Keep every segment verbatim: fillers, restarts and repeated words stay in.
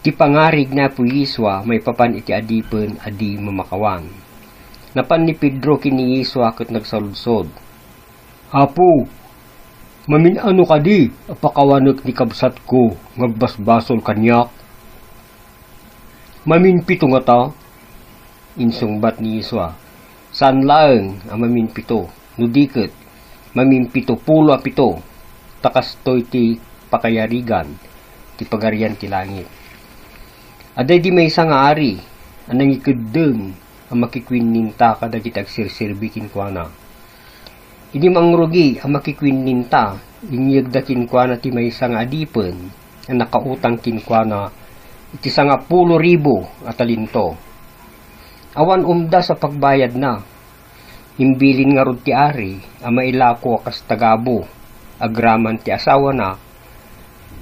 Ti pangarig ni Apo Yesua maipapan iti adipen a di mamakawan. Napan ni Pedro ken ni Yesua ket nagsaludsod, "Apo, mamin-ano kadi a pakawanek ni kabsatko nga agbasbasol kaniak?" "Maminpito ngata," insungbat ni Yesua. "Saan laeng a maminpito, no di ket maminpito pulo a pito, ta kastoy ti pakayarigan ti Pagarian ti Langit. Adda idi maysa nga ari a nangikeddeng a makikuinninta kadagiti agserserbi kenkuana. Idi mangrugi a makikuinninta, inyegda kenkuana ti maysa nga adipen a nakautang kenkuana iti sangapulo ribu a talento. Awan umdas a pagbayadna. Imbilin ngarud ti ari a mailako a kas tagabu agraman ti asawana,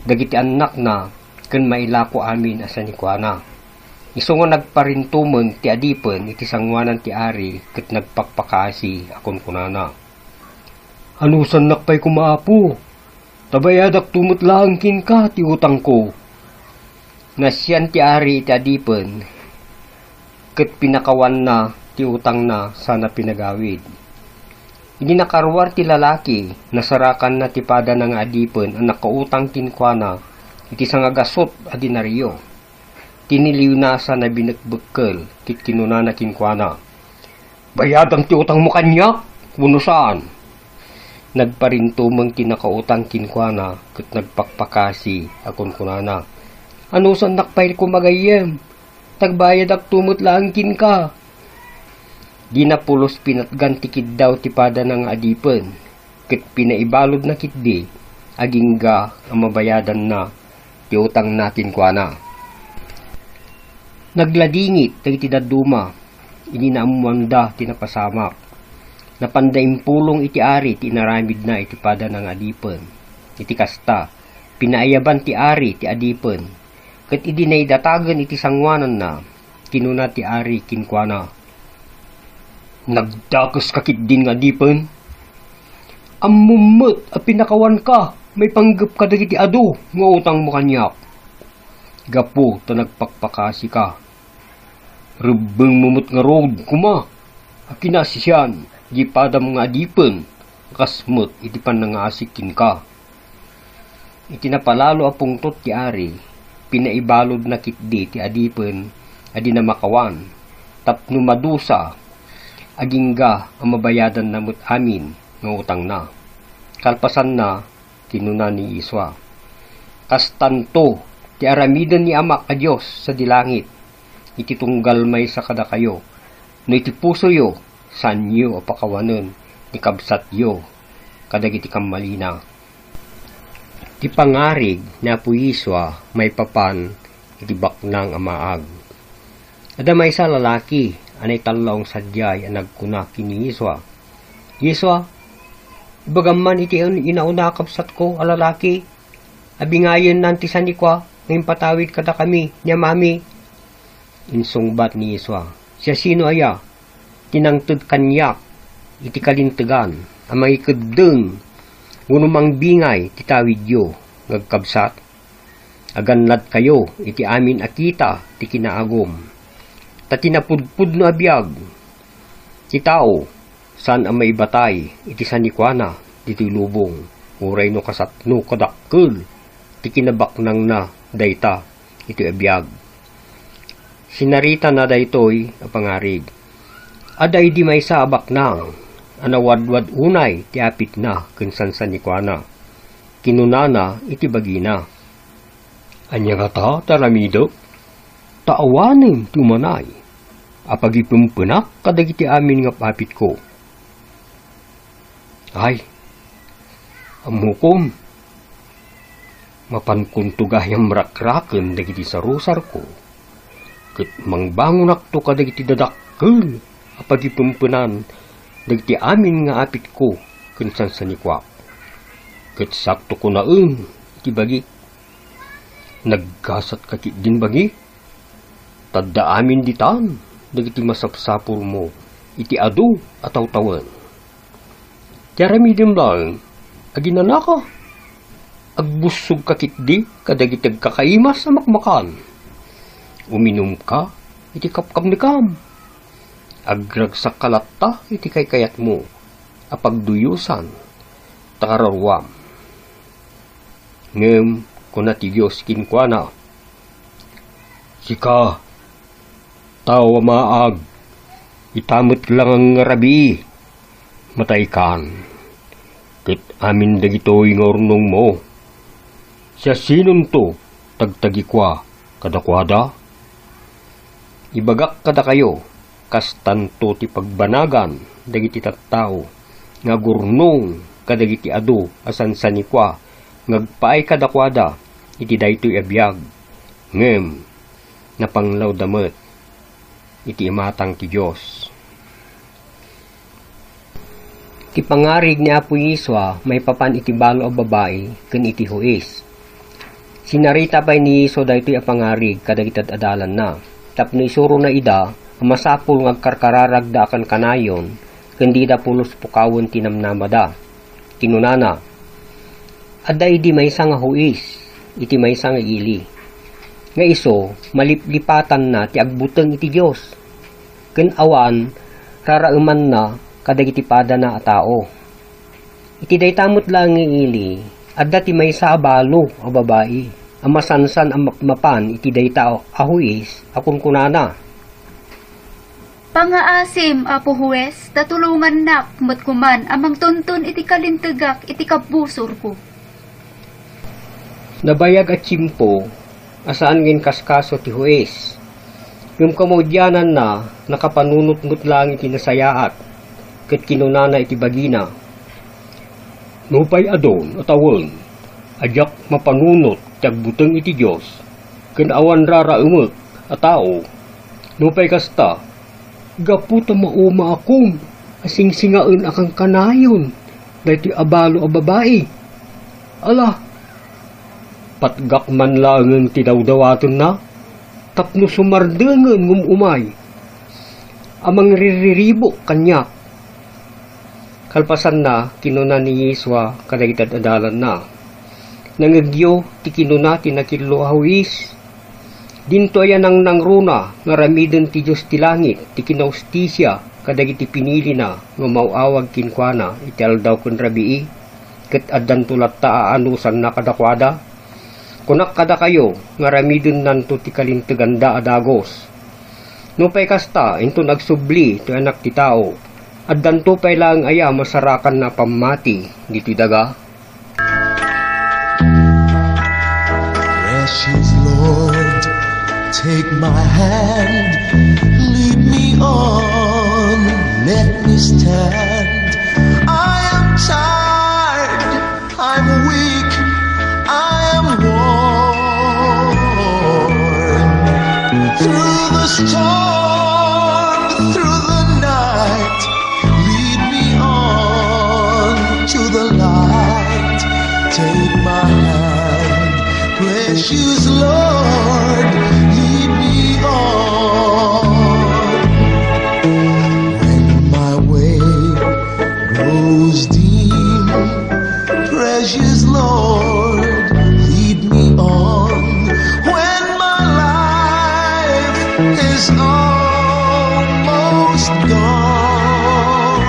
dagiti annakna, ken mailako amin a sanikuana." Isu nga nagparintumeng ti adipen iti sangoanan ti ari ket nagpakpakasi a kunkunana, "Anusannak pay koma, Apo? Ta bayadakto met laeng kenka ti utangko." Nasian ti ari iti adipen ket pinakawanna ti utangna sana pinagawid. Idi nakaruar ti lalaki, nasarakanna ti padana nga adipen a nakautang kenkuana iti sangagasut a denario. Tiniliwna sana binekbekkel ket kinunana kenkuana, "Bayadam ti utangmo kaniak wenno saan?" Nagparintumeng ti nakautang kenkuana ket nagpakpakasi a kunkunana, "Anusannak pay koma gayyem? Ta agbayadakto met laeng kenka." Dina pulos pinatgan ti kiddaw ti padana nga adipen, ket pinaibaludna ketdi agingga a mabayadanna ti utangna kenkuana. Nagladingit dagiti dadduma idi naammoanda ti napasamak. Napanda impulong iti ari ti inaramidna iti padana nga adipen. Iti kasta, pinaayaban ti ari ti adipen, ket idi naidatagen iti sangoananna, kinuna ti ari kenkuana, "Nagdakeska ketdin nga adipen? Ammom met a pinakawanka maipanggep kadagiti adu nga utangmo kaniak. Gapu ta nagpakpakasika, rebbengmo met ngarud koma a kinasisian di padam nga adipen a kas met iti pannangaasik kenka." Iti napalalo a pungtot ti ari, pinaibaludna ketdi ti adipen a di namakawan tapno madusa, agingga a mabayadanna met amin nga utangna. Kalpasanna, kinuna ni Yesua, "Kastanto ti aramiden ni Amak a Dios sadi langit iti tunggal maysa kadakayo, no iti pusoyo, saanyo a pakawanen ni kabsatyo kadagiti kammalina." Ti pangarig ni Apo Yesua maipapan iti baknang a maag. Adda maysa a lalaki a naitallaong sadiay a nagkuna ken ni Yesua, "Yesua, ibagam man iti inauna a kabsatko a lalaki a bingayennan ti sanikua nga impatawid kadakami ni amami." Insungbat ni Yesua, "Siasino aya ti nangted kaniak iti kalintegan a mangikeddeng wenno mangbingay ti tawidyo nga agkabsat? Agannadkayo iti amin a kita ti kinaagum. Ta ti napudpudno a biag ti tao, saan a maibatay iti sanikuana ditoy lubong, uray no kasano kadakkel ti kinabaknangna dayta iti biag." Sinaritana daytoy a pangarig. Adda idi maysa a baknang a nawadwad unay ti apitna ken sansanikuana. Kinunana iti bagina, "Ania ngata ti aramidek? Ta awanen ti umanay a pagipempenak kadagiti amin nga apitko. Ay, ammokon, mapankonto gayam rakraken dagiti sarusarko, ket mangbangonakto kadagiti dadakkel a pagipempenan dagiti amin nga apitko ken sansanikuak. Ket sakto kunaen iti bagik, naggasatka ketdin bagi, ta adda amin ditan dagiti masapsapulmo iti adu a tawtawen. Ti aramidem laeng, aginanaka, agbussogka ketdi kadagiti agkakaimas a makmakan. Uminumka iti kapkapnekam. Agragsakka latta iti kaykayatmo a pagduyosan ta kararuam. Ngem kuna ti Dios kenkuana, "Sika, tao a maag, ita met la nga rabii, mataykan. Ket amin dagitoy nga urnongmo, siasinonto tagtagikua kadakuada?" Ibagak kadakayo, kastanto ti pagbanagan dagiti tattao nga agurnong kadagiti adu a sansanikua nga agpaay kadakuada iti daytoy a biag, ngem napanglawda met iti imatang ti Dios. Ti pangarig ni Apo Yesua maipapan iti balo a babai ken iti huis. Sinarita pay ni Yesua daytoy a pangarig kadagiti ad-adalanna tapno isurona ida a masapul nga agkarkararagda a kankanayon ken dida pulos pukawen ti namnamada. Kinunana, "Adda idi maysa nga huis iti maysa nga ili, nga isu maliplipatanna ti agbuteng iti Dios, ken awan raraemanna kadagiti padana a tao." Iti dayta met laeng nga ili, adda ti maysa a balo a babai a masansan a mapmapan iti dayta a huis a kunkunana, "Pangngaasim, Apo Hues, ta tulongannak met koman a mangtunton iti kalintegak iti kabbusorko." Nabayag a tiempo a saan nga inkaskaso ti huis. Ngem kamaudiananna, nakapanunot met laeng iti nasayaat, ket kinunana iti bagina, "Nupay adun a tawen a diak mapanunot ti agbuteng iti Dios, ken awan raraemek a tao, nupay kasta, gapu ta maumaakom a singsingaen a kankanayon daytoy a balo a babai. Ala, patgak man laengen ti dawdawatenna, tapno sumardengen ngem umay a mangririribo kaniak." Kalpasanna, kinuna ni Yesua kadagiti ad-adalanna, "Nangngegyo ti kinuna ti nakillo a huis. Dinto aya nangnangruna nga aramiden ti Dios ti langit ti kinahustisia kadagiti pinilina nga umaw-awag kenkuana iti aldaw ken rabii, ket addanto latta a anusanna kadakuada? Kunak kadakayo nga aramidennanto ti kalinteganda a dagus. Nupay kasta, inton agsubli toy Anak ti Tao, addanto pay laeng aya masarakanna a pammati ditoy daga?" Precious Lord, take my hand, lead me on, let me stand. I am tired, I'm weak, I am worn. Through the storm, through the night, lead me on to the light. Take my hand, precious Lord, lead me on. When my way grows dim, precious Lord, lead me on. When my life is almost gone,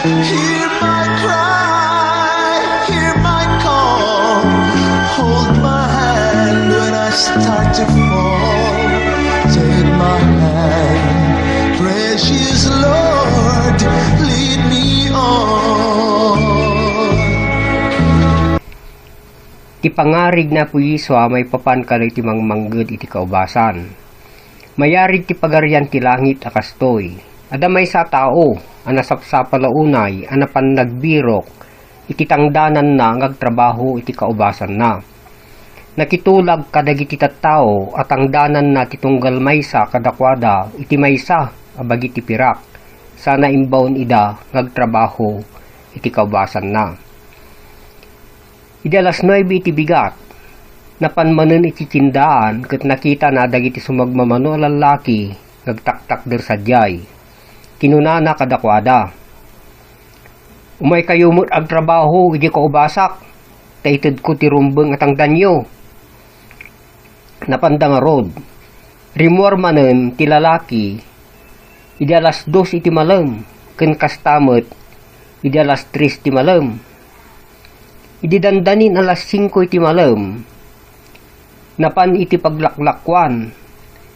hear my cry, hear my call. Hold my hand when I start to fall. Take my hand, precious Lord, lead me on. Ti pangarig ni Apo Yesua maipapan kadagiti mangmangged iti kaubasan. Mayarig ti Pagarian ti Langit a kastoy. Adda maysa a tao a nasapsapul a unay a napan nagbirok iti tangdananna nga agtrabaho iti kaubasanna. Nakitulag kadagiti tattao a tangdananna ti tunggal maysa kadakuada iti maysa a bagi ti pirak, sana imbaon ida nga agtrabaho iti kaubasanna. Idi alas nuebe iti bigat, napan manen iti tiendaan ket nakitana dagiti sumagmamano a lallaki nga agtaktakder sadiay. Kinunana kadakuada, "Umaykayo met agtrabaho idi kaubasak, ta itedko ti rumbeng a tangdanyo." Napanda ngarud. Rimmuar manen ti lalaki idi alas dos iti malem, ken kasta met idi alas tres ti malem. Idi dandanin alas singko iti malem, napan iti paglaklakuan,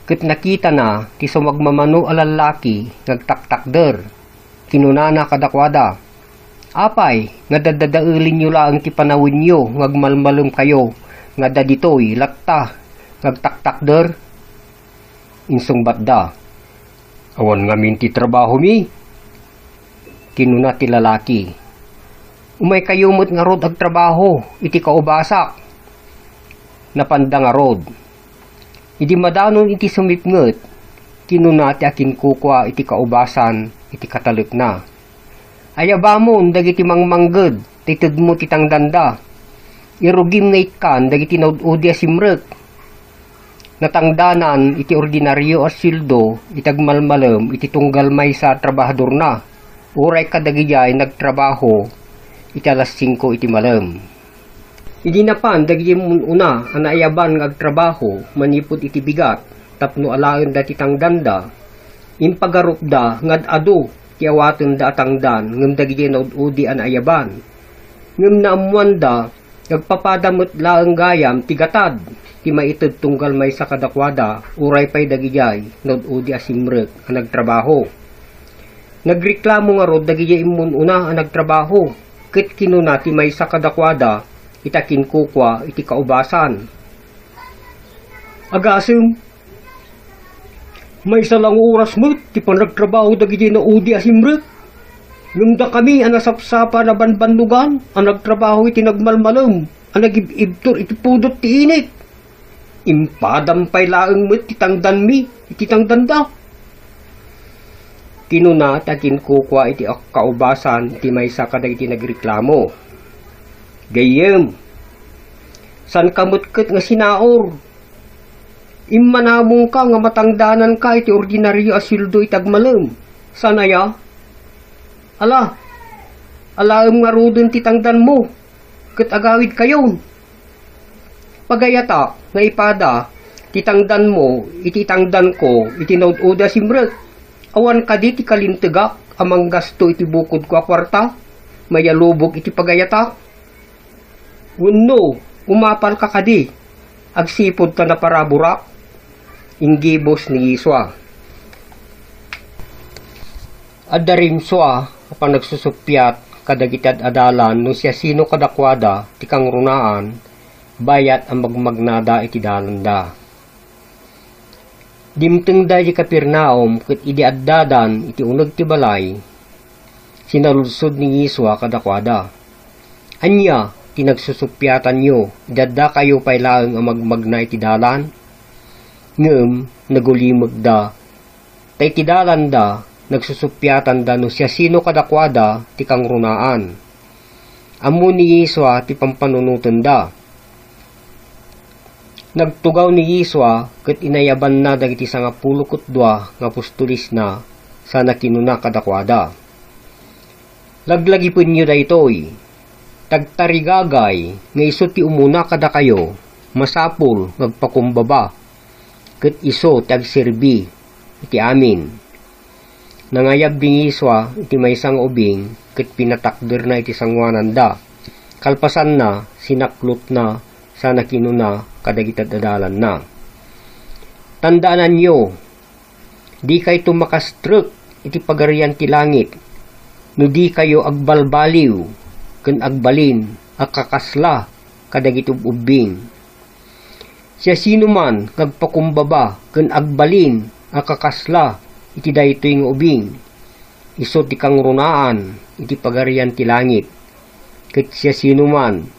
ket nakitana ti sumagmamano a lallaki nga agtaktakder. Kinunana kadakuada, "Apay nga daddadaelenyo laeng ti panawenyo nga agmalmalemkayo nga adda ditoy latta nga agtaktakder?" Insungbatda, "Awan ngamin ti trabahomi," kinuna ti lalaki. "Umaykayo met ngarud agtrabaho iti kaubasak." Napanda ngarud. Idi madanon iti sumipnget, kinuna ti akinkukua iti kaubasan iti katalekna, "Ayabamon dagiti mangmangged ta itedmo ti tangdanda. Irugim nga ikkan dagiti naud-udi a simrek." Natangdanan iti ordinario a sueldo iti agmalmalem iti tunggal maysa a trabahadorna, uray kadagidiay nagtrabaho iti alas singko iti malem. Idi napan dagiti immun-una a naayaban nga agtrabaho manipud iti bigat tapno alaenda ti tangdanda, impagarupda nga ad-adu ti awatenda a tangdan ngem dagiti naud-udi a naayaban. Ngem naammoanda nga agpapada met laeng gayam ti gatad ti maited tunggal maysa kadakuada uray pay dagidiay naud-udi a simrek a nagtrabaho. Nagreklamo ngarud dagidiay immun-una a nagtrabaho, ket kinuna ti maysa kadakuada iti akinkukua iti kaubasan, "Agasem, maysa la nga oras met ti panagtrabaho dagiti naud-udi a simrek. Ngem dakami a nasapsapa a nabanbannogan a nagtrabaho iti nagmalmalem a nagib-ibtur iti pudot ti init. Impadam pay laeng met ti tangdanmi iti tangdanda." Kinuna ti akinkukua iti kaubasan iti maysa kadagiti nagreklamo, "Gayyem, saanka met ket nga sinaur. Immanamongka nga matangdananka iti ordinario a sueldo iti agmalem. Saan aya? Ala, alaem ngaruden ti tangdanmo, ket agawidkayon. Pagayatak nga ipada ti tangdanmo iti itangdanko iti naud-udi a simrek. Awan kadi ti kalintegak a manggasto iti bukodko a kuarta maialubog iti pagayatak? Wenno, umapalka kadi agsipud ta naparaburak?" Inggibus ni Yisua, "Adda rimsua a panagsusuppiat kadagiti ad-adalan no siasino kadakuada ti kangrunaan bayat a magmagnada iti dalanda." Dimtengda iti Capernaum ket idi addadan iti uneg ti balay, sinaludsod ni Yisua kadakuada, "Ania ti nagsusuppiatanyo idi addakayo pay laeng a magmagna iti dalan?" Ngem nagulimekda, ta iti dalanda nagsusuppiatanda no siasino kadakuada ti kangrunaan. Ammo ni Yisua ti pampanunotenda. Nagtugaw ni Yisua ket inayabanna dagiti sangapulo ket dua nga apostolesna, sana kinuna kadakuada, "Laglagipenyo daytoy. Ti agtarigagay nga isu ti umuna kadakayo, masapul nga agpakumbaba, ket isu ti agserbi iti amin." Nangayab ni Yisua iti maysa nga ubing ket pinatakderna iti sangoananda. Kalpasanna, sinaklotna sana kinuna kadagiti ad-adalanna, "Tandaananyo, dikayto makastrek iti Pagarian ti Langit no dikayo agbalbaliw ken agbalin a kakasla kadagiti ub-ubbing. Siasinoman nga agpakumbaba ken agbalin a kakasla iti daytoy nga ubing, isu ti kangrunaan iti Pagarian ti Langit. Ket siasinoman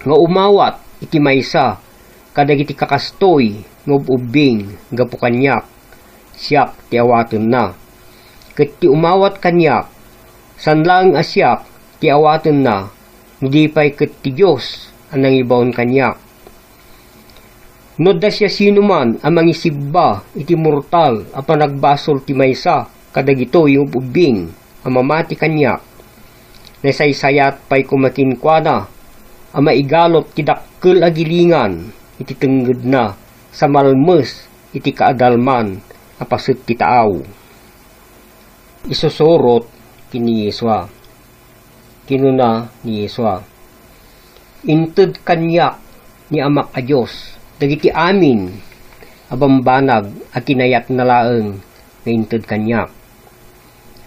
nga umawat iti maysa kadagiti kakastoy nga ub-ubbing gapu kaniak, siak ti awatenna. Ket ti umawat kaniak, saan laeng a siak ti awatenna, no di pay ket ti Dios a nangibaon kaniak." No adda siasinoman a mangisibba iti mortal a panagbasol ti maysa kadagitoy nga ub-ubbing a mamati kaniak, nasaysayat pay koma kenkuana a maigalup ti dakkel a gilingan iti tengngeedna sa malmes iti kaadalman a paset ti taaw. Isusurot ken ni Yesua. Kinuna ni Yesua, "Inted kaniak ni Amak a Dios dagiti amin a bambanag a kinayatna laeng nga inted kaniak.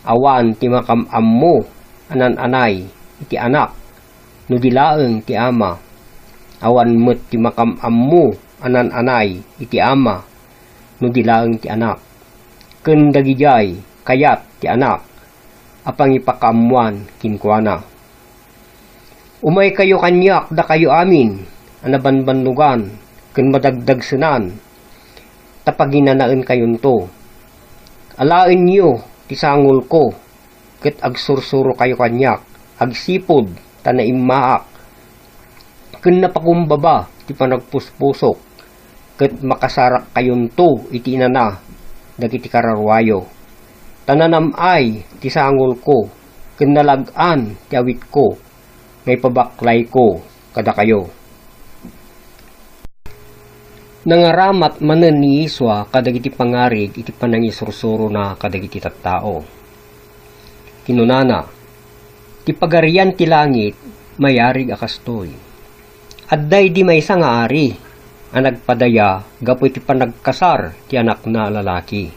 Awan ti makam-ammo a nan-anay iti Anak no di laeng ti Ama. Awan met ti makam-ammo a nan-anay iti Ama no di laeng ti Anak, ken dagidiay kayat ti Anak a pangipakaammoan kenkuana. Umaykayo kaniak, dakayo amin a nabanbannogan ken madagdagsenan, ta paginanaenkayonto. Alaenyo ti sangolko ket agsursurokayo kaniak agsipud ta naimmaak ken napakumbaba ti panagpuspusok ket makasarakkayonto iti inana dagiti kararuayo. Ta nanam-ay ti sangolko ken nalag-an ti awitko nga ipabaklayko kadakayo." Nangaramat manen ni Yesua kadagiti pangarig iti panangisursurona kadagiti tattao. Kinunana, "Ti Pagarian ti Langit mayarig a kastoy. Adda idi maysa nga ari a nagpadaya gapu iti panagkasar ti anakna a lalaki.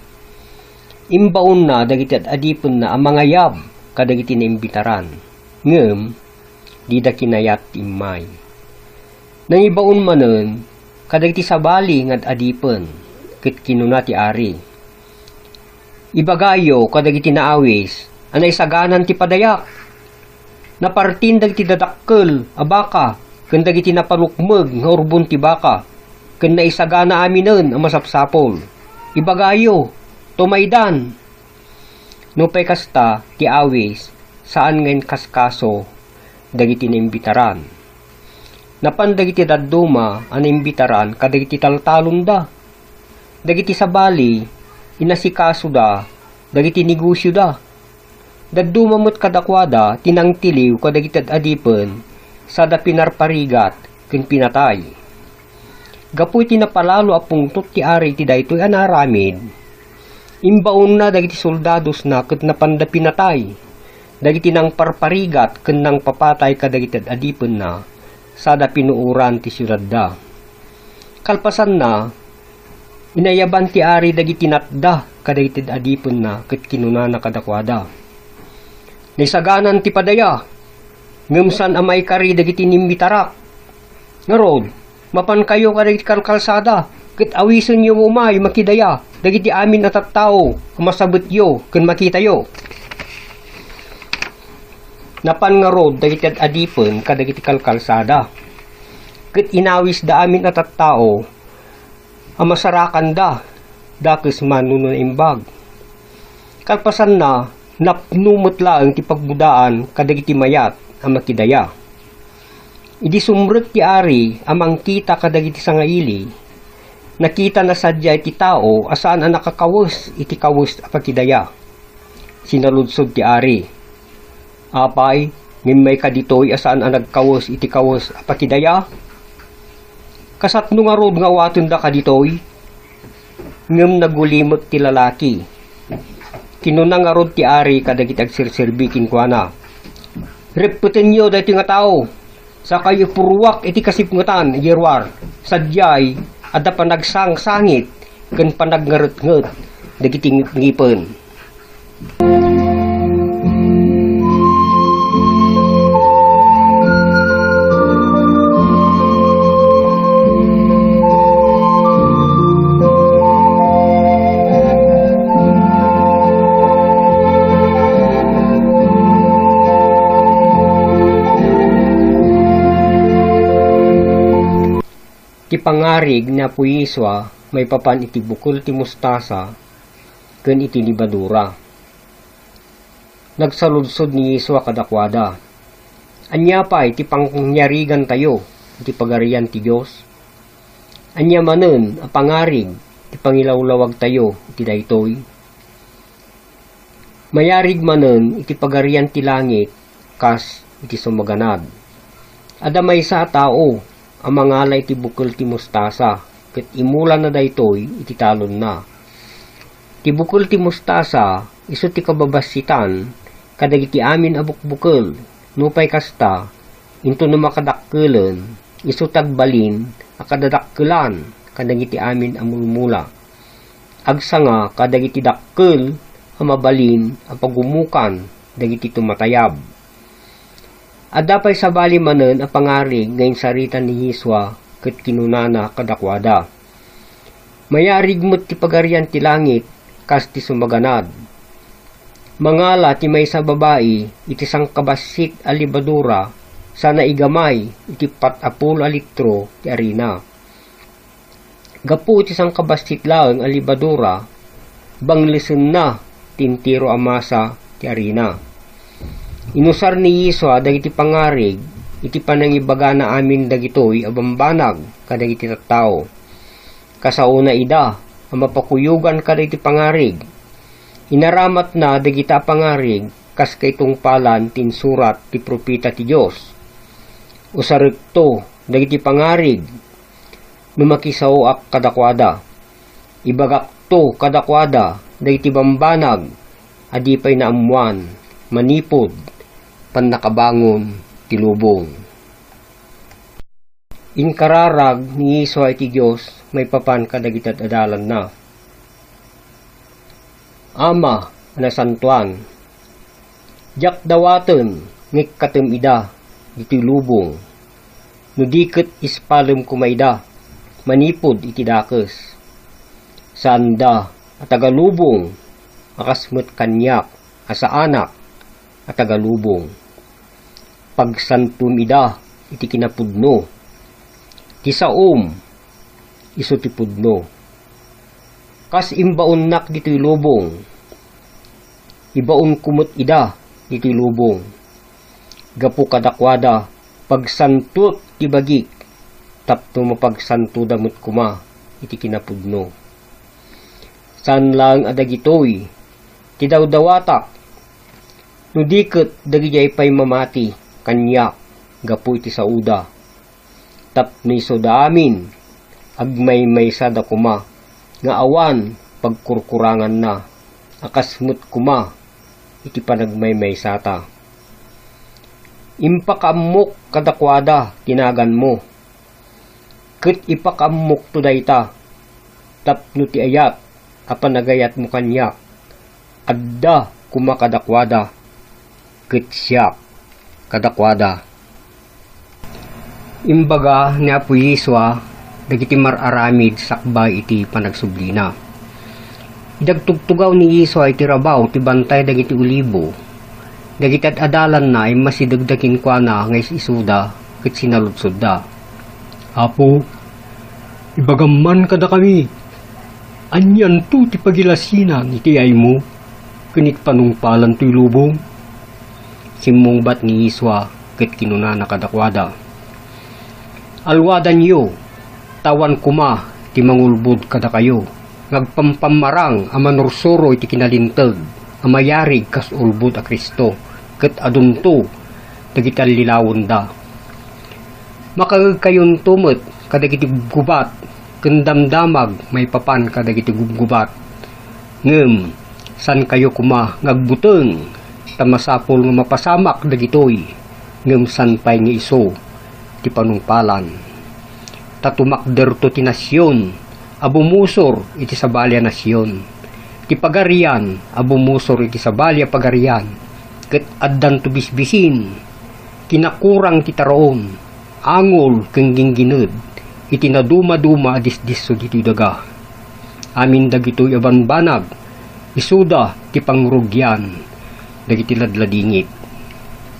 Imbaonna dagiti ad-adipenna a mangayab kadagiti naimbitaran, ngem dida kinayat ti immay. Nangibaon manen kadagiti sabali nga ad-adipen, ket kinuna ti ari, 'Ibagayo kadagiti naawis a naisaganan ti padayak. Napartin dagiti dadakkel a baka ken dagiti napalukmeg nga urbon ti baka, ken naisagana aminen a masapsapul. Ibagayo, tumaydan.' Nupay kasta ti awis, saan nga inkaskaso dagiti naimbitaran. Napan dagiti dadduma a naimbitaran kadagiti taltalonda. Dagiti sabali, inasikasoda dagiti negosioda. Dadduma met kadakuada ti nangtiliw kadagiti ad-adipen sada pinarparigat ken pinatay. Gapu iti napalalo a pungtot ti ari iti daytoy a naaramid, imbaonna dagiti soldadosna ket napanda pinatay dagiti nangparparigat ken nangpapatay kadagiti ad-adipenna sada pinuoran ti siudadda. Kalpasanna, inayaban ti ari dagiti natda kadagiti ad-adipenna ket kinunana kadakuada, 'Naisaganan ti padaya, ngem saan a maikari dagiti inimbitarak. Ngarud, mapankayo kadagiti kalkalsada, ket awisenyo nga umay makidaya dagiti amin a tattao a masabetyo ken makitayo.' Napan ngarud dagiti ad-adipen kadagiti kalkalsada, ket inawisda amin a tattao a masarakanda, dakes man wenno naimbag. Kalpasanna, napno met laeng ti pagbudaan kadagiti mayat a makidaya. Idi sumrek ti ari a mangkita kadagiti sangaili, nakitana sadiay ti tao a saan a nakakawes iti kawes a pakidaya. Sinaludsod ti ari, 'Apay, ngem mayka ditoy a saan a nagkawes iti kawes a pakidaya? Kasatno ngarud nga awatenda kaditoy?' Ngem nagulimek ti lalaki. Kinuna ngarud ti ari kadagiti agserserbi kenkuana, 'Reppetenyo daytoy nga tao, sakayo ipurruak iti kasipngetan idiay ruar. Sadiay, adda panagsangsangit ken panagngaretnget dagiti ngipngipen.'" Ti pangarig ni Apo Yesua maipapan iti bukel ti mostasa ken iti lebadura. Nagsaludsod ni Yesua kadakuada, "Ania pay ti pangarigantayo iti Pagarian ti Dios? Ania manen a pangarig ti pangilawlawagtayo iti daytoy? Mayarig manen iti Pagarian ti Langit kas iti sumaganad. Adda maysa a tao a mangala iti bukel ti mostasa ket imulana daytoy iti talonna. Ti bukel ti mostasa isu ti kababassitan kadagiti amin a bukbukel, nupay kasta, intono makadakkelen, isu ti agbalin a kadadakkelan kadagiti amin a mulmula. Agsanga kadagiti dakkel a mabalin a pagumukan dagiti tumatayab. Adda pay sabali manen a pangarig nga insarita ni Yesua ket kinunana kadakuada, "Mayarig met ti Pagarian ti Langit kas ti sumaganad. Mangala ti maysa a babai iti sangkabassit a lebadura sana igamay iti pat a pulo a litro ti arina." Gapu iti sangkabassit laeng a lebadura, banglesenna ti entero a masa ti arina. Inusar ni Yesua dagiti pangarig iti panangibagana amin dagitoy a bambanag kadagiti tattao. Kasaona ida a mapakuyogan kadagiti pangarig, inaramatna dagita a pangarig kas kaitungpalan ti insurat ti profeta ti Dios, "Usarekto dagiti pangarig no makisaoak kadakuada. Ibagakto kadakuada dagiti bambanag a di pay naammoan manipud pannakabangon ti lubong." Inkararag ni Yesua iti Dios maipapan kadagiti ad-adalanna. Ama a nasantoan, diak dawaten nga ikkatem ida ditoy lubong, no di ket ispalem koma ida manipud iti dakes. Saanda a taga lubong a kas met kaniak a saanak a taga lubong. Pagsantom ida iti kinapudno. Ti saom isu ti pudno. Kas imbaonnak ditoy lubong, ibaonko met ida ditoy lubong. Gapu kadakuada, pagsantoek ti bagik tapno mapagsantoda met koma iti kinapudno. Saan laeng a dagitoy ti dawdawatak, no di ket dagidiay pay mamati kaniak gapu iti saoda. Tapno isuda amin, agmaymaysada koma nga awan pagkurkuranganna a kas met koma iti panagmaymaysata. Impakaammok kadakuada ti naganmo, ket ipakaammokto dayta tapno ti ayat a panagayatmo kaniak, adda koma kadakuada, ket siak kadakuada. Imbaga ni Apo Yesua dagiti mar-aramid sakbay iti panagsublina. Idi agtugtugaw ni Yesua iti rabaw ti Bantay dagiti Olibo, dagiti ad-adalanna immasidegda kenkuana nga is-isuda ket sinaludsodda, "Apo, ibagam man kadakami, anianto ti pagilasinan iti aymo ken iti panungpalan toy lubong?" Simmungbat ni Yesua ket kinunana kadakuada, "Alwadanyo, ta awan koma ti mangulbod kadakayo nga agpampammarang a manursuro iti kinalinteg a mayarig kas ulbod a Cristo, ket adunto dagiti allilawnda. Makangegkayonto met kadagiti gubgubat ken damdamag maipapan kadagiti gubgubat. Ngem saankayo koma nga agbuteng, ta masapul nga mapasamak dagitoy, ngem saan pay nga isu ti panungpalan. Ta tumakderto ti nasion a bumusor iti sabali a nasion, ti pagarian a bumusor iti sabali a pagarian, ket addanto bisbisin, kinakurang ti taraon, angol ken ginggined iti nadumaduma a disdisso ditoy daga. Amin dagitoy a banbanag, isuda ti pangrugian dagiti ladladingit.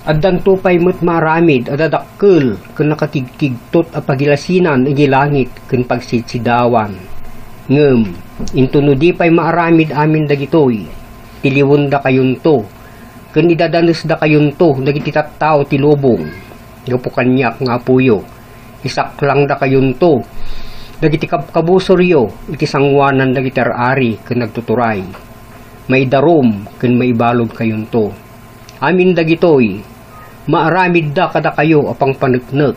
Addanto pay met maaramid a dadakkel ken nakakigkigtot a pagilasinan iti langit ken pagsidsidaawan. Ngem, intono di pay maaramid amin dagitoy, tiliwendakayonto ken idadanesdakayonto dagiti tattao ti lubong. Gapu kaniak nga Apoyo, isaklangdakayonto dagiti kabkabusoryo iti sangoanan dagiti ar-ari ken agtuturay. Maidarum ken maibaludkayonto. Amin dagitoy, maaramidda kadakayo a pangpaneknek.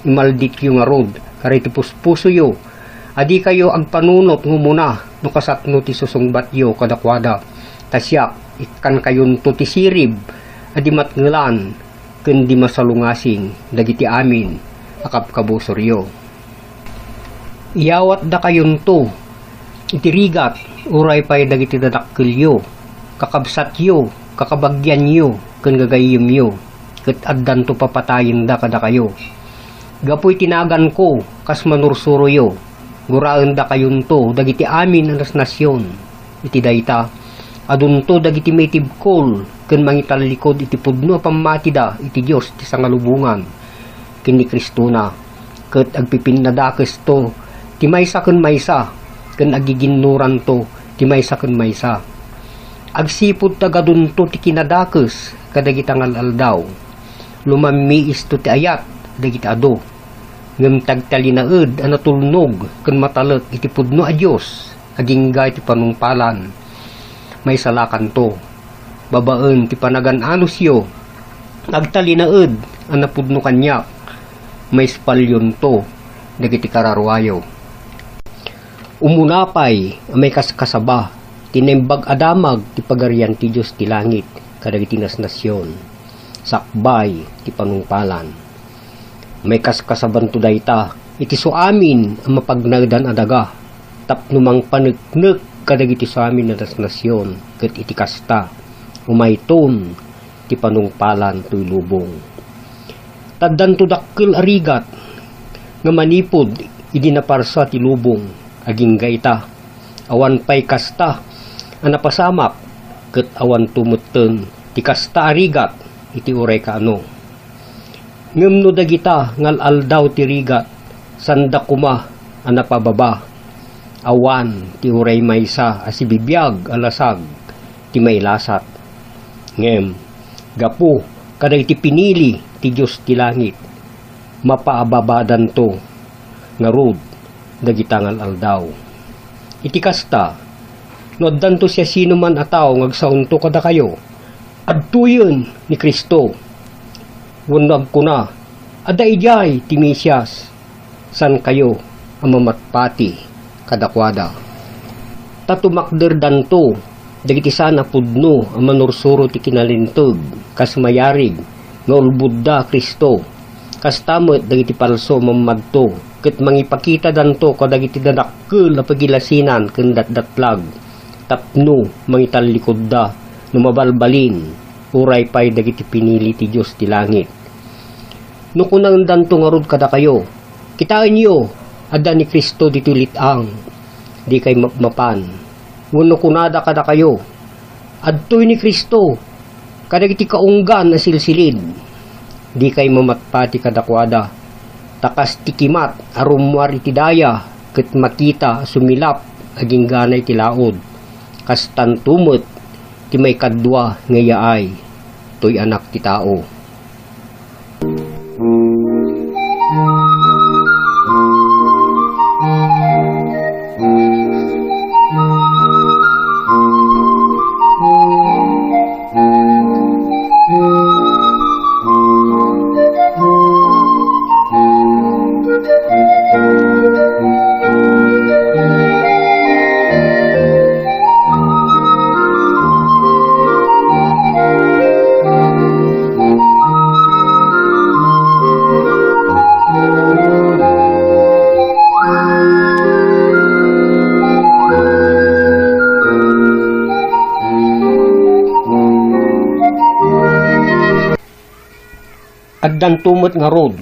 Imaldityo ngarud kadagiti puspusoyo A dikayo agpanunot nga umuna no kasatno ti susungbatyo kadakuada, ta siak, ikkankayonto ti sirib a di matngelan ken di masalungasing dagiti amin a kabkabusoryo. Iyawatdakayonto iti rigat, uray pay dagiti dadakkelyo, kakabsatyo, kakabagianyo, ken gagayyemyo, ket addanto papatayenda kadakayo. Gapu iti naganko kas manursuroyo, guraendakayonto dagiti amin a nasnasion. Iti dayta, adunto dagiti maitibkol ken mangitallikod iti pudno a pammatida iti Dios ti sangalubongan ken ni Cristona, ket agpipinnadakesto ti maysa ken maysa, ken agiginnuranto ti maysa ken maysa. Agsipud ta agadunto ti kinadakes kadagita ngal-aldaw, lumammiisto ti ayat dagiti adu, ngem ti agtalinaed a natulnog ken matalek iti pudno a Dios agingga iti panungpalan, maisalakanto. Babaen ti panagan-anosyo, agtalinaed a napudno kaniak, maispalyonto dagiti kararuayo. Umuna pay a maikaskasaba ti Naimbag a Damag ti Pagarian ti Dios ti langit kadagiti nasnasion, sakbay ti panungpalan. Maikaskasabanto dayta iti suamin a mapagnaedan a daga, tapno mangpaneknek kadagiti suamin a nasnasion, ket iti kasta, umayton ti panungpalan toy lubong. Ta addanto dakkel a rigat nga manipud idi naparsa ti lubong, agingga ita, awan pay kasta a napasamak, ket awanto metten ti kasta a rigat iti uray kaano. Ngem no dagita ngal-aldaw ti rigat, sanda koma a napababa. Awan ti uray maysa a sibibiag a lasag ti mailasat. Ngem gapu kadagiti pinili ti Dios ti langit, mapaababadanto ngarud dagita ngal-aldaw. Iti kasta, no addanto siasinoman a tao nga agsaonto kadakayo, adtoyen ni Cristo, wenno agkuna, "Adda idiay ti Mesias," saankayo a mamatpati kadakuada. Ta tumakderdanto dagiti saan a pudno a manursuro ti kinalinteg kas mayarig nga ulbodda a Cristo. Kasta met dagiti palso a mammadto ket mangipakitadanto kadagiti dadakkel a pagilasinan ken datdatlag tapno mangitallikodda no mabalbalin, uray pay dagiti pinili ti Dios ti langit. No kunaendanto ngarud kadakayo, "Kitaenyo, adda ni Cristo ditoy lit-ang," dikay mapmapan. Wenno kunada kadakayo, "Adtoy ni Cristo kadagiti kaunggan a silsilid," dikay mamatpati kadakuada. Ta kas ti kimat a rummuar iti daya ket makita a sumilap agingga iti laud, kastanto met ti maikadua nga yaay toy Anak ti Tao. Addanto met ngarud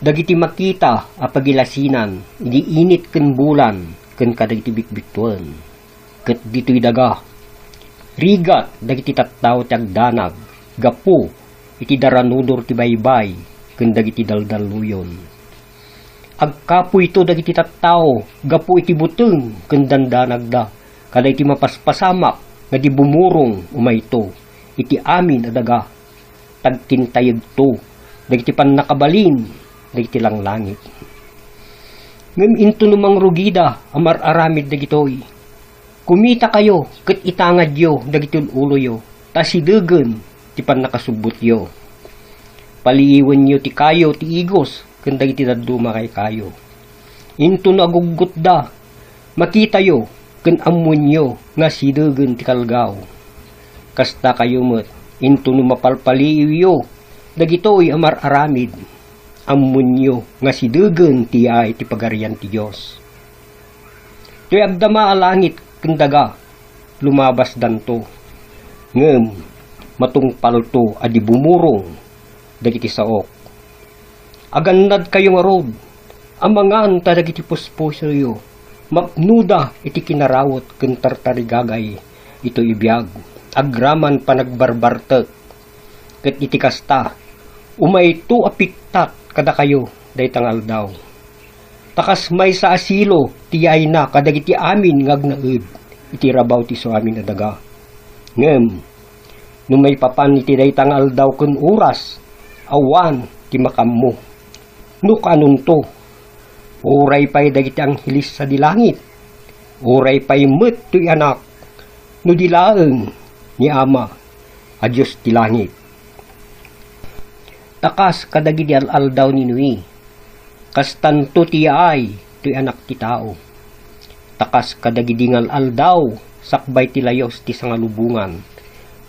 dagiti makita a pagilasinan idi init ken bulan ken kadagiti bitbituen. Ket ditoy daga, rigat dagiti tattao ti agdanag gapu iti daranudor ti baybay ken dagiti daldalluyon. Agkapuyto dagiti tattao gapu iti buteng ken dandanagda, kadagiti mapaspasamak nga di bumurong umayto iti amin a daga. Tagtintayegto dagiti pannakabalin dagiti langlangit. Ngem intono mangrugida a mar-aramid dagitoy, kumitakayo ket itangadyo dagiti ul-uloyo, ta sidegen ti pannakasubbotyo. Paliiwenyo ti kayo ti igos ken dagiti dadduma a kayo. Intono aguggutda, makitayo ken ammoenyo nga sidegen ti kalgaw. Kasta kayo met, intono mapalpaliiwyo dagitoy a mar-aramid, ammoenyo nga sidegen ti yaay ti Pagarian ti Dios. Toy agdama a langit ken daga, lumabasdanto. Ngem matungpalto a di bumurong dagiti saok. Agannadkayo ngarud, amangan ta dagiti puspusoyo mapnoda iti kinarawet ken tartarigagay itoy a biag, agraman panagbarbartek. Ket iti kasta, umayto a pittat kadakayo dayta nga aldaw. Ta kas maysa a silo ti yaayna kadagiti amin nga agnaed iti rabaw ti isuamin a daga. Ngem no maipapan iti dayta nga aldaw ken oras, awan ti makaammo. No kaanonto, uray pay dagiti angheles sadi langit, uray pay met toy Anak, no di laeng ni Ama a Dios ti langit. Ta kas kadagidi al-aldaw ni Noe, kastanto ti yaay toy Anak ti Tao. Ta kas kadagidi nga al-aldaw sakbay ti layus ti sangalubongan,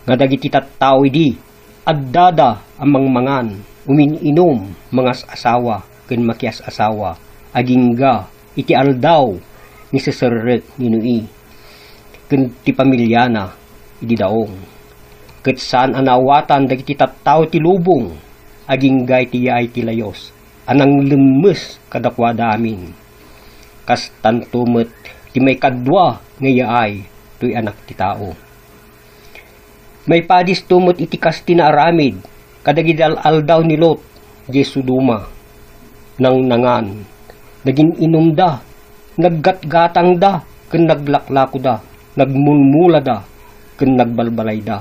nga dagiti tattao idi addada a mangmangan, umin-inum, mangas-asawa, ken makias-asawa, agingga iti aldaw nga iseserrek ni Noe ken ti pamiliana idi daong. Ket saan a naawatan dagiti tattao ti lubong, agingga iti yaay ti layus a nanglemmes kadakuada amin. Kastanto met ti maikadua nga yaay toy Anak ti Tao. Maipadisto met iti kas ti naaramid kadagidi al-aldaw ni Lot, diay Sodoma. Nangnangan, nagin-inumda, naggatgatangda, ken naglaklakoda, nagmulmulada, ken nagbalbalayda.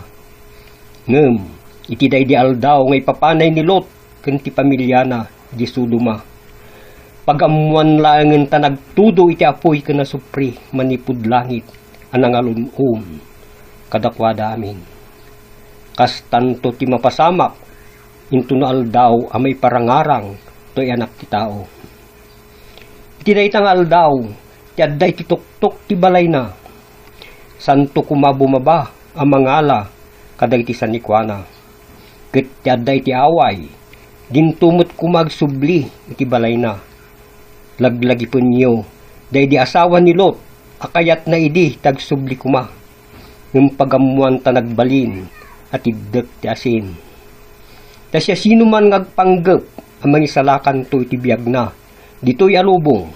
Ngem iti daydi aldaw nga ipapanay ni Lot ken ti pamiliana, diay Sodoma, pagammoan laengen ta nagtudo iti apuy ken asupre manipud langit a nangalun-om kadakuada amin. Kastanto ti mapasamak intono aldaw a maiparangarang toy Anak ti Tao. Iti dayta nga aldaw, ti adda iti tuktok ti balayna, saanto koma bumaba a mangala kadagiti sanikuana. Ket ti adda iti away, dinto met koma agsubli iti balayna. Laglagipenyo daydi asawa ni Lot a kayatna idi ti agsubli koma. Ngem pagammoan ta nagbalin a tiddek ti asin. Ta siasinoman nga agpanggep a mangisalakanto iti biagna ditoy a lubong,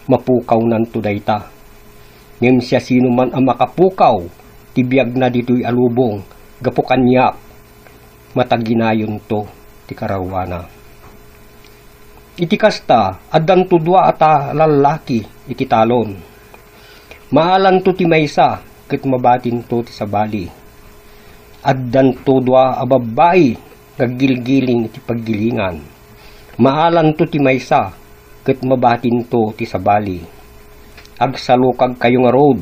mapukawnanto dayta. Ngem siasinoman a makapukaw ti biagna ditoy a lubong gapu kaniak, mataginayonto ti kararuana. Iti kasta, addanto dua a ta-, lallaki iti talon. Maalanto ti maysa ket mabatinto ti sabali. Addanto dua a babbai nga aggilgiling iti paggilingan. Maalanto ti maysa ket mabatinto ti sabali. Agsalukagkayo ngarud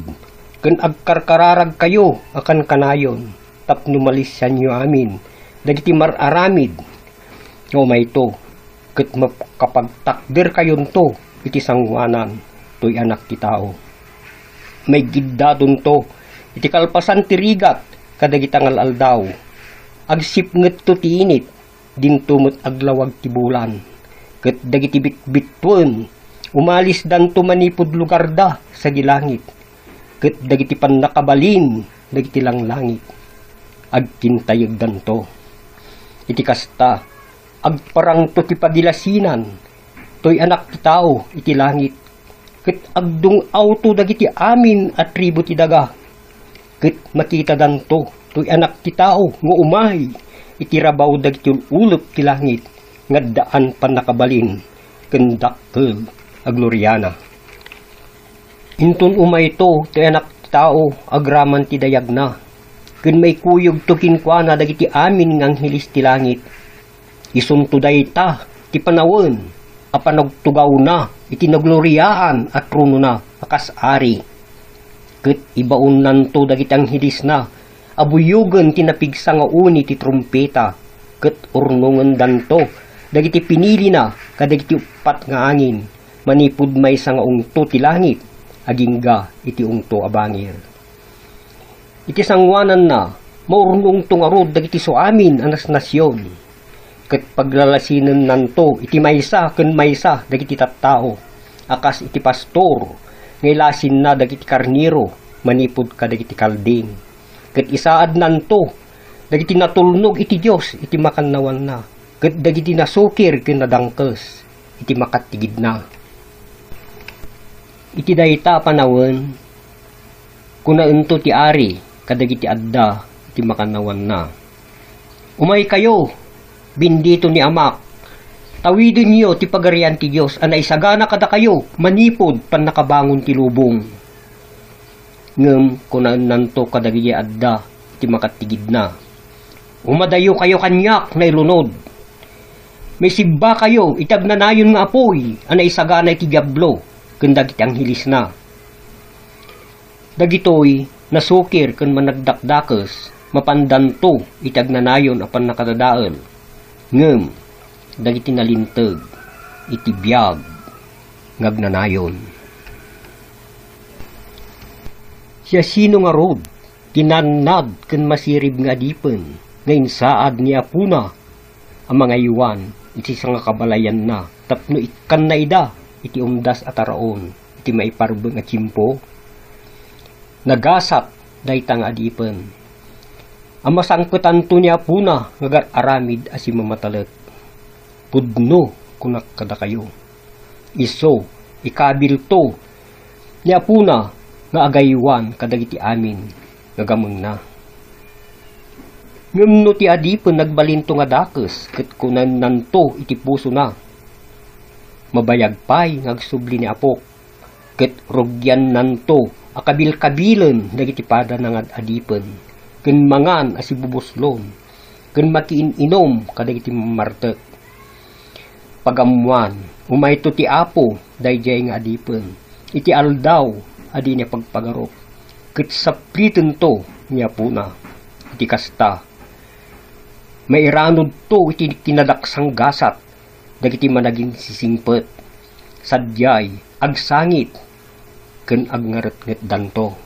ken agkarkararagkayo a kankanayon tapno malisianyo amin dagiti mar-aramid nga umayto, ket makapagtakderkayonto iti sangoanan toy Anak ti Tao. Maigiddatonto iti kalpasan ti rigat kadagita nga al-aldaw. Agsipngetto ti init, dinto met aglawag ti bulan. Ket dagiti bitbittuen, umalisdanto manipud lugarda sadi langit. Ket dagiti pannakabalin dagiti langlangit, agkintayegdanto. Iti kasta, agparangto ti pagilasinan toy Anak ti Tao iti langit, ket agdung-awto dagiti amin a tribu ti daga. Ket makitadanto toy Anak ti Tao nga umay iti rabaw dagiti ul-ulep ti langit nga addaan pannakabalin ken dakkel a gloriana. Inton umayto ti Anak ti Tao agraman ti dayagna, ken maikuyogto kenkuana dagiti amin nga angheles ti langit. Isunto dayta ti panawen a panagtugawna iti nagloriaan a tronona a kas ari. Ket ibaonnanto dagiti anghelesna a buyogen ti napigsa nga uni ti trumpeta, ket urnongendanto dagiti pinilina kadagiti uppat nga angin, manipud maysa nga ungto ti langit agingga iti ungto a bangir. Iti sangoananna, maurnongto ngarud dagiti suamin a nasnasion, ket paglalasinennanto iti maysa ken maysa dagiti tattao a kas iti pastor nga ilasinna dagiti karnero manipud kadagiti kalding, ket isaadnanto dagiti natulnog iti Dios iti makannawanna, ket dagiti nasukir ken nadangkes iti makattigidna. Iti dayta a panawen, kunaento ti ari kadagiti adda iti makannawanna, "Umaykayo, bendito ni Amak, tawidenyo ti Pagarian ti Dios a naisagana kadakayo manipud pannakabangon ti lubong." Ngem kunaennanto kadagiti adda iti makattigidna, "Umadayokayo kaniak, nailunod! Maisibbakayo iti agnanayon nga apuy a naisagana iti Diablo ken dagiti anghelesna." Dagitoy nasukir ken managdakdakes, mapandanto iti agnanayon a pannakadadael, ngem dagiti nalinteg iti biag nga agnanayon. Siasino ngarud ti nannad ken masirib nga adipen nga insaad ni apona a mangaywan iti sangakabalayanna tapno ikkanna ida iti umdas a taraon iti maiparbeng a tiempo? Nagasat dayta nga adipen a masangpetanto ni apona nga agar-aramid a simmamatalek. Pudno, kunak kadakayo, isu ikabilto ni apona nga agaywan kadagiti amin nga gamengna. Ngem no ti adipen nagbalinto nga dakes ket kunannanto iti pusona, "Mabayag pay nga agsubli ni apok," ket rugiannanto a kabilkabilen dagiti padana nga ad-adipen, ken mangan a sibubuslon, ken makiin-inum kadagiti mammartek. Pagammoan, umayto ti Apo daydiay nga adipen iti aldaw a dina pagpagarup, ket sapritento ni Apona. Iti kasta, mairanudto iti kinadaksanggasat dagiti managinsisingpet, sadiay agsangit ken agngaretngetdanto.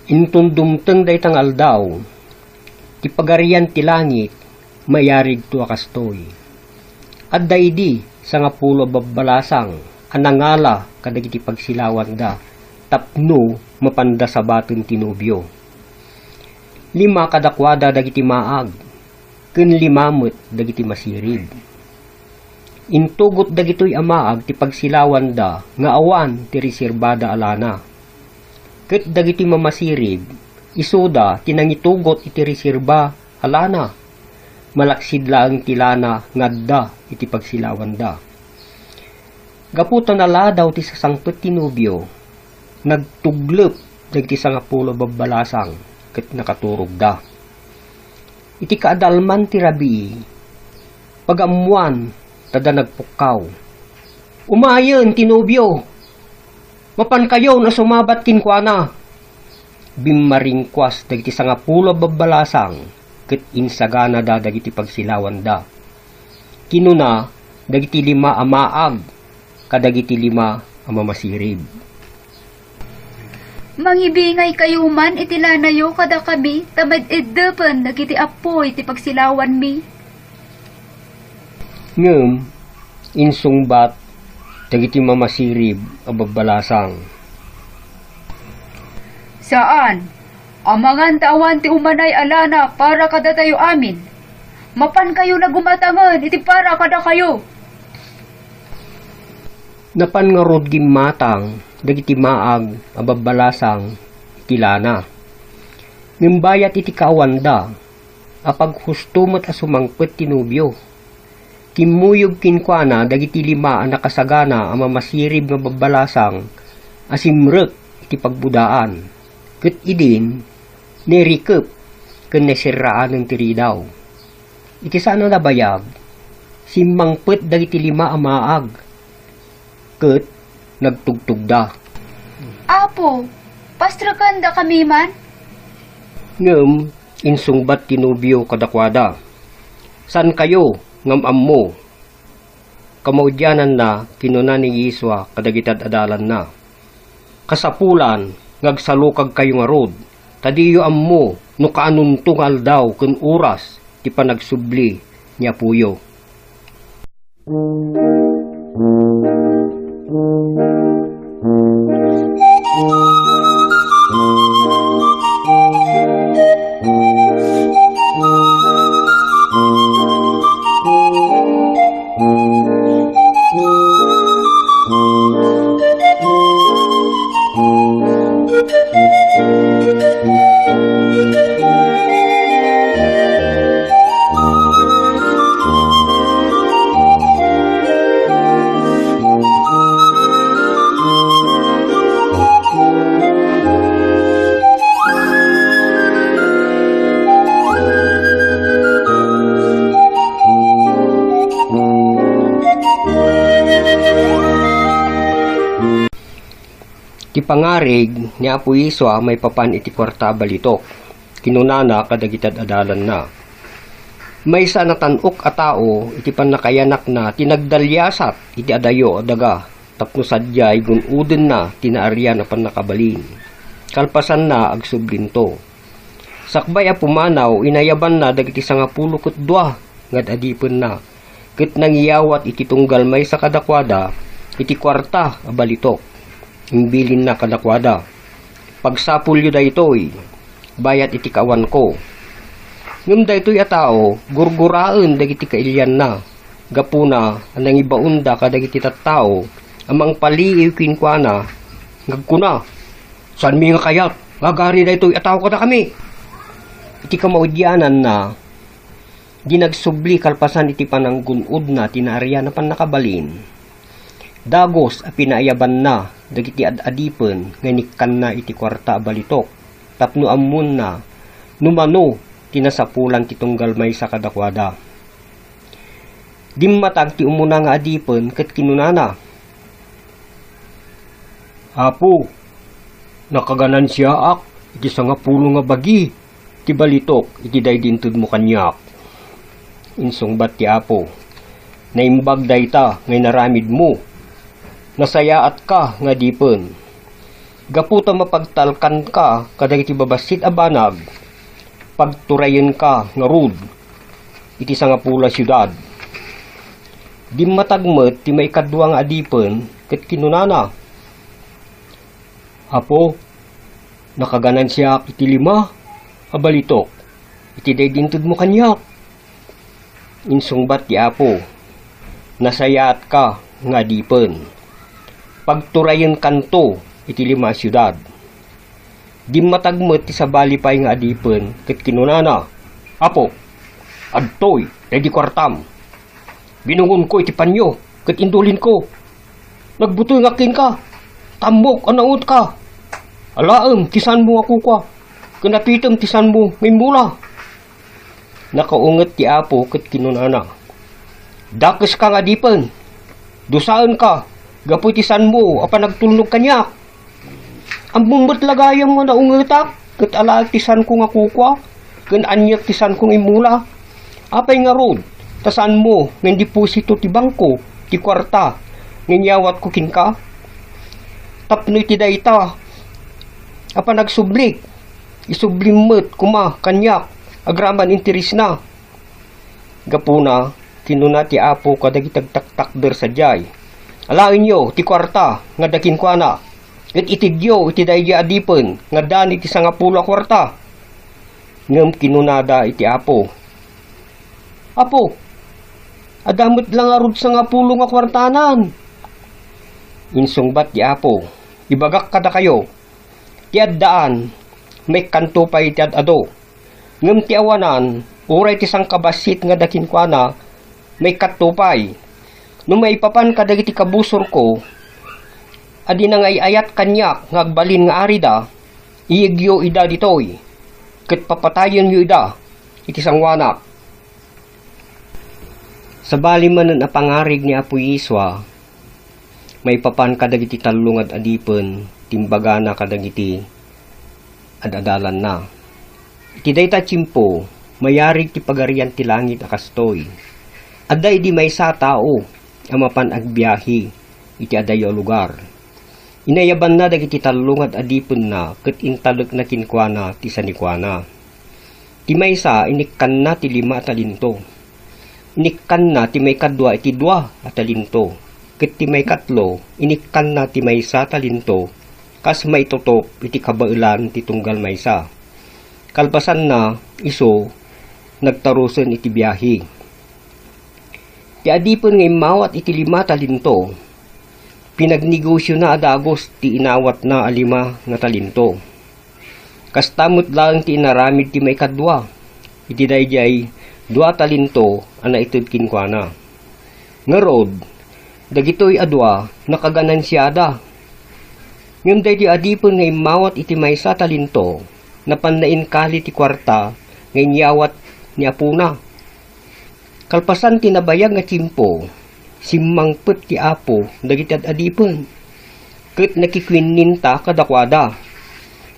Inton dumteng dayta nga aldaw, ti Pagarian ti Langit mayarigto a kastoy. Adda idi sangapulo a babbalasang a nangala kadagiti pagsilawanda tapno mapanda sabaten ti nobio. Lima kadakuada dagiti maag, ken lima met dagiti masirib. Intugot dagitoy a maag ti pagsilawanda nga awan ti reserbada a lana. Ket dagiti mamasirib, isuda ti nangitugot iti reserba a lana. Malaksid laeng ti lana nga adda iti pagsilawanda. Gapu ta naladaw ti sasangpet ti nobio, nagtuglep dagiti sangapulo a babbalasang ket nakaturogda. Iti kaadalman ti rabii, pagammoan ta adda nagpukkaw, "Umayen ti nobio! Mapankayon a sumabat kenkuana!" Bimmaringkuas dagiti sangapulo a babbalasang ket insaganada dagiti pagsilawanda. Kinuna dagiti lima a maag kadagiti lima a mamasirib, "Mangibingaykayo man iti lanayo kadakami ta maid-iddepen dagiti apuy ti pagsilawanmi." Ngem insungbat dagiti mamasirib a babbalasang, "Saan! Amangan ta awan ti umanay a lana para kadatayo amin. Mapankayo na gumatangen iti para kadakayo. Napan ngarud gimmatang dagiti maag a babbalasang iti lana. Ngem bayat iti kaawanda, apaghusto met a sumangpet ti nobio. Kimmuyog kenkuana dagiti lima a nakasagana a mamasirib nga babbalasang a simrek iti pagbudaan, ket idin, nairikep ken naserraanen ti ridaw. Iti saan a nabayag, simmangpet dagiti lima a maag ket nagtugtugda. "Apo, pasrekendakami man?" Ngem insungbat ti nobio kadakuada, "Saankayo ngam ammo?" Kamaudiananna, kinuna ni Yesua kadagiti ad-adalanna, "Kasapulan nga agsalukagkayo ngarud, ta diyo ammo no kaanonto nga aldaw ken oras ti panagsubli ni Apoyo." Ti pangarig ni Apo Yesua maipapan iti kuarta a balitok. Kinunana kadagiti ad-adalanna, "Maysa a natan-ok a tao iti pannakayanakna ti nagdaliasat iti adayo a daga tapno sadiay gun-odenna ti naarian a pannakabalin. Kalpasanna, agsublinto." Sakbay a pumanaw, inayabanna dagiti sangapulo ket dua nga ad-adipenna, ket nangiyawat iti tunggal maysa kadakuada iti kuarta a balitok. Imbilinna kadakuada, "Pagsapulyo daytoy, bayat iti kaawanko." Ngem daytoy a tao, gurguraen dagiti kailianna, gapuna a nangibaonda kadagiti tattao a mangpaliiw kenkuana nga agkuna, "Saanmi nga kayat nga agari daytoy a tao kadakami?" Iti kamaudiananna, di nagsubli kalpasan iti pananggun-odna ti naarian a pannakabalin. Dagus a pinaayabanna dagiti ad-adipen nga inikkanna iti kuarta a balitok tapno ammonna no mano ti nasapulan ti tunggal maysa kadakuada. Dimmatag ti umuna nga adipen ket kinunana, "Apo, nakaganansiaak iti sangapulo nga bagi ti balitok iti daydi intedmo kaniak." Insungbat ti Apo, "Naimbag dayta nga inaramidmo. Nasayaatka nga adipen. Gapu ta mapagtalkanka kadagiti babassit a banag, pagturayenka ngarud iti sangapulo a siudad." Dimmatag met ti maikadua nga adipen ket kinunana, "Apo, nakaganansiaak iti lima a balitok iti daydi intedmo kaniak." Insungbat ti Apo, "Nasayaatka nga adipen. Pagturayenkanto iti lima a siudad." Dimmatag met ti sabali pay nga adipen ket kinunana, "Apo, adtoy daydi kuartam. Binungonko iti panyo ket indulinko. Nagbutoyngak kenka, ta ammok a naungetka. Alaem ti saanmo nga kukua, ken napitem ti saanmo nga immula." Nakaunget ti Apo ket kinunana, "Dakeska nga adipen, dusaenka gapu iti saanmo a panagtulnog kaniak. Ammom met la gayam nga naungetak ket alaek ti saanko nga kukua, ken aniek ti saanko nga immula. Apay ngarud ta saanmo nga indiposito ti bangko ti kuarta nga inyawatko kenka? Tapno iti dayta a panagsublik, isublim met koma kaniak agraman interesna." Gapuna, kinuna ti Apo kadagiti agtaktakder sadiay, "Alaenyo ti kuarta nga adda kenkuana. ket itedyo iti daydiay adipen nga addaan iti sangapulo a kuarta." Ngem kinunada iti Apo, "Apo, adda met la ngarud sangapulo nga kuartanan." Insungbat ti Apo, "Ibagak kadakayo, ti addaan, maikkanto pay ti ad-adu. Ngem ti awanan, uray ti sangkabassit nga adda kenkuana, maikkatto pay. No maipapan kadagiti kabusorko a di nangay-ayat kaniak nga agbalin nga arida, iyegyo ida ditoy, ket papatayenyo ida iti sangoanak." Sabali manen a pangarig ni Apo Yesua, maipapan kadagiti tallo nga ad-adipen ti imbagana kadagiti ad-adalanna. Iti dayta a tiempo, mayarig ti Pagarian ti Langit a kastoy. Adda idi maysa a tao a mapan agbiahe iti adayo a lugar. Inayabanna dagiti tallo nga ad-adipenna ket intalekna kenkuana ti sanikuana. Ti maysa, inikkanna ti lima a talento. Inikkanna ti maikadua iti dua a talento. Ket ti maikatlo, inikkanna ti maysa a talento kas maitutop iti kabaelan ti tunggal maysa. Kalpasanna, isu, nagtarusen iti biahe. Ti adipen nga immawat iti lima a talento, pinagnegosiona a dagus ti inawatna a lima nga talento. Kasta met laeng ti inaramid ti maikadua iti daydiay dua a talento a naited kenkuana. Ngarud, dagitoy a dua nakaganansiada. Ngem daydi adipen nga immawat iti maysa a talento, napanna inkali ti kuarta nga inyawat ni apona. Kalpasan ti nabayag nga tiempo, simmangpet ti Apo dagiti ad-adipen, ket nakikuinninta kadakuada.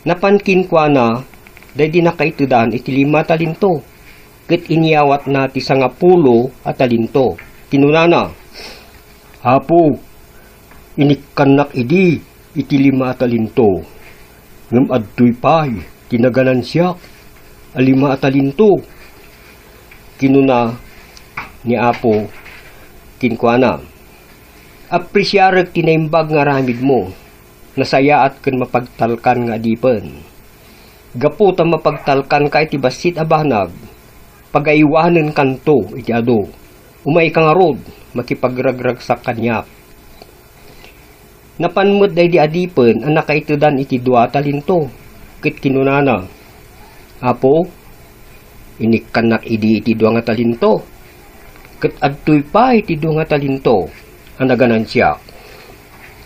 Napan kenkuana daydi nakaitedan iti lima a talento, ket inyawatna ti sangapulo a talento. Kinunana, "Apo, inikkannak idi iti lima a talento, ngem adtoy pay ti naganansiak a lima a talento." Kinuna ni Apo kenkuana, "Apresiarek ti naimbag nga aramidmo. Nasayaat ken mapagtalkan nga adipen. Gapu ta mapagtalkanka iti bassit a banag, pagaywanenkanto iti adu. Umayka ngarud, makipagragragsak kaniak." Napan met daydi adipen a nakaitedan iti dua a talento, ket kinunana, "Apo, inikkannak idi iti dua nga talento, ket adtoy pay ti dua nga talento a naganansiak."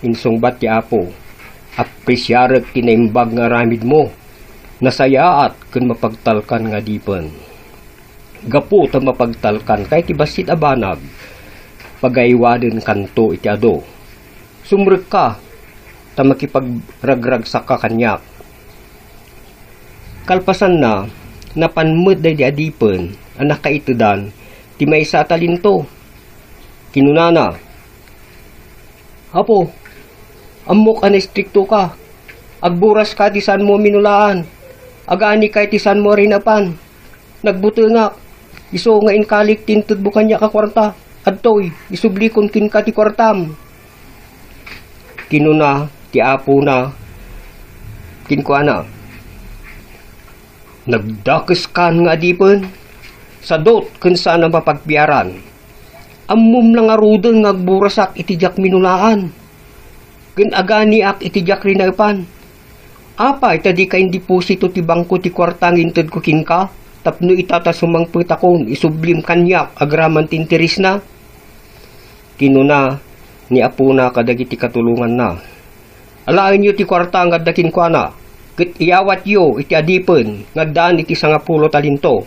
Insungbat ti Apo, "Apresiarek ti naimbag nga aramidmo. Nasayaat ken mapagtalkan nga adipen. Gapu ta mapagtalkanka iti bassit a banag, pagaywanenkanto iti adu. Sumrekka ta makipagragragsakka kaniak." Kalpasanna, napan met daydi adipen a nakaitedan ti maysa a talento. Kinunana, "Apo, ammok a naistriktoka. Agburaska ti saanmo a minulaan. Aganika iti saanmo a rinaepan. Nagbutengak, isu nga inkalik ti intedmo kaniak a kuarta. Adtoy, isublikon kenka ti kuartam." Kinuna ti apona kenkuana, "Nagdakeskan nga adipen, sadut ken saan a mapagbiaran. Ammom la ngaruden nga agburasak iti diak minulaan, ken aganiak iti diak rinaepan. Apay ta dika indiposito ti bangko ti kuarta nga intedko kenka tapno ita ta sumangpetakon isublim kaniak agraman ti interesna?" Kinuna ni apona kadagiti katulonganna, "Alaenyo ti kuarta nga adda kenkuana, ket iyawatyo iti adipen nga addaan iti sangapulo a talento.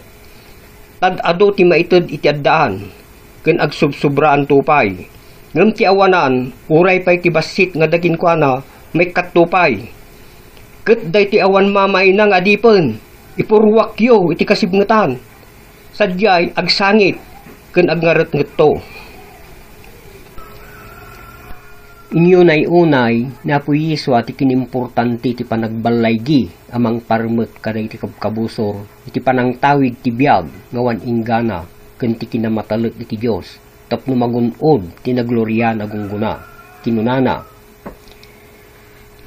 Tad-adu ti maited iti addaan, ken agsubsobraanto pay. Ngem ti awanan, uray pay ti bassit nga adda kenkuana, maikkatto pay. Ket daytoy awan mamaina nga adipen, ipurruakyo iti kasibngetan. Sadiay, agsangit ken agngaretngetto." Inunay-unay ni Apo Yesua ti kinimportante ti panagballaygi a mangparmek kadagiti kabkabusor iti panangtawid ti biag nga awan inggana ken ti kinamatalek iti Dios tapno magun-od ti nagloriana a gunggona. Kinunana,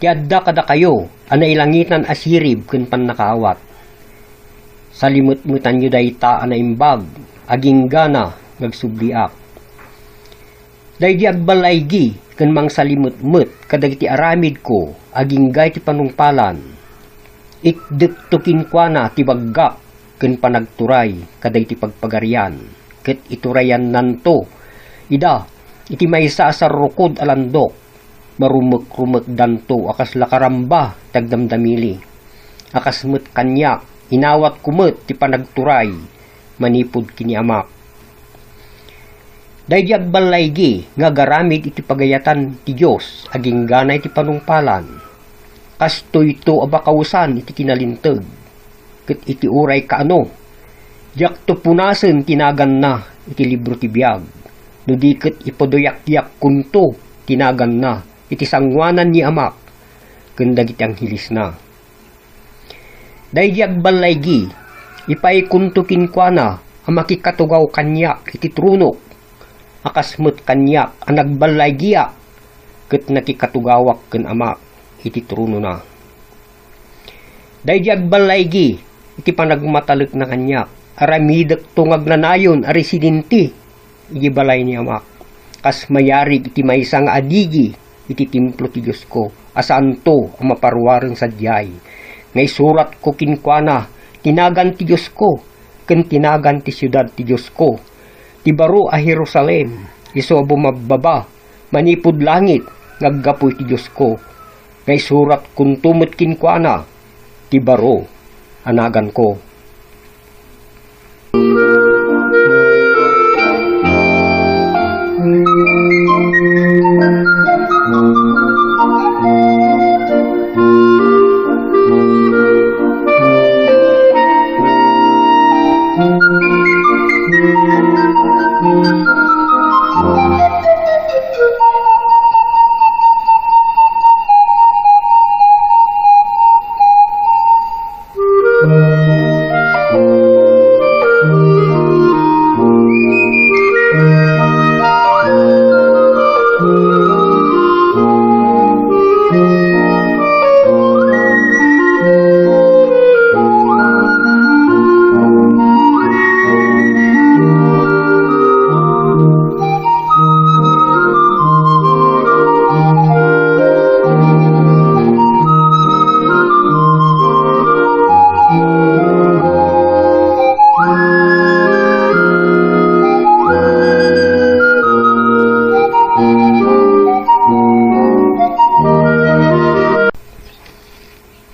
ti adda kadakayo a nailangitan a sirib ken pannakaawat. Salimetmetanyo dayta a naimbag, aginggana nga agsubliak. Daydi agbalaygi ken mangsalimetmet kadagiti aramidko agingga iti panungpalan, itdekto kenkuana ti baggak ken panagturay kadagiti pagpagarian, ket iturayannanto ida iti maysa a sarrukod a landok. Marummekrumekdanto a kasla karamba ti agdamdamili. A kas met kaniak, inawatko met ti panagturay manipud ken ni Amak. Daydi agbalaygi nga agaramid iti pagayatan ti Dios agingga iti panungpalan, kastoyto a bakawasan iti kinalinteg, ket iti uray kaano, diakto punasen ti naganna iti libro ti biag, no di ket ipaduyakkonto ti naganna iti sangoanan ni Amak ken dagiti anghelesna. Daydi agbalaygi, ipaykonto kenkuana a makikatugaw kaniak iti tronok, a kas met kaniak a nagbalaygiak, ket nakikatugawak ken Amak iti tronona. Daydi agbalaygi iti panagmatalekna kaniak, aramidekto nga agnanayon a residente iti balay ni Amak, kas mayarig iti maysa nga adigi iti templo ti Diosko, a saanto a maparuaren sadiay, nga isuratko kenkuana ti nagan ti Diosko ken ti nagan ti siudad ti Diosko, ti baro a Jerusalem, isu a bumabbaba manipud langit nga aggapu iti Diosko, nga isuratkonto met kenkuana ti baro a naganko.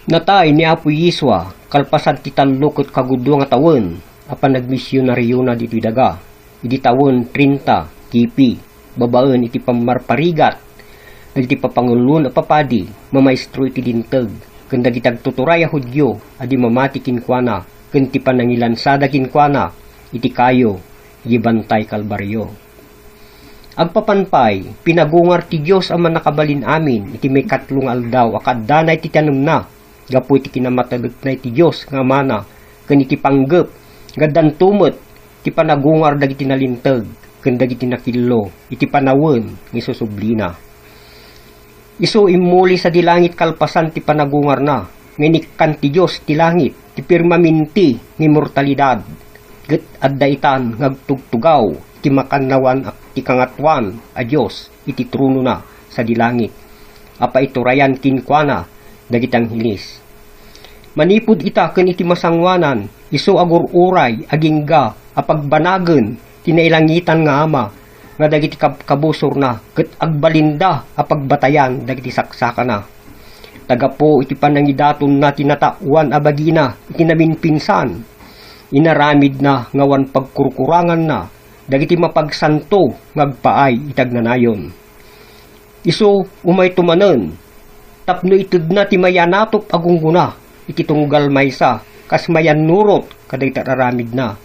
Natay ni Apo Yesua kalpasan ti tallo ket kagudua nga tawen a panagmisionariona ditoy daga, idi tawen trenta K P, babaen iti pammarparigat dagiti papanguloen a papadi, mamaestro iti Linteg, ken dagiti agtuturay a Judio a di mamati kenkuana, ken ti panangilansada kenkuana iti kayo iti Bantay Kalbario. Agpapan pay, pinagungar ti Dios a Mannakabalin-amin iti maikatlo nga aldaw a kaaddana iti tanemna, gapu iti kinamatalekna iti Dios nga Amana ken iti panggep nga addanto met ti panagungar dagiti nalinteg ken dagiti nakillo iti panawen nga isusublina. Isu immuli sadi langit kalpasan ti panagungarna, nga inikkan ti Dios ti langit, ti pirmamenti nga immortalidad, ket adda itan nga agtugtugaw ti makannawan a, ti Kangatoan a Dios iti tronona sadi langit, a paiturayan kenkuana dagiti angheles. Manipud ita ken iti masangoanan, isu agur-uray agingga a pagbanagen ti nailangitan nga Ama, nga dagiti kabkabusorna ket agbalinda a pagbatayan dagiti saksakana. Ta gapu iti panangidatonna ti nataoan a bagina iti naminpinsan, inaramidna nga awan pagkurkuranganna dagiti mapagsanto nga agpaay iti agnanayon. Isu umayto manen, tapno itedna ti mayanatop a gunggona iti tunggal maysa kas mayannurot kadagiti ar-aramidna.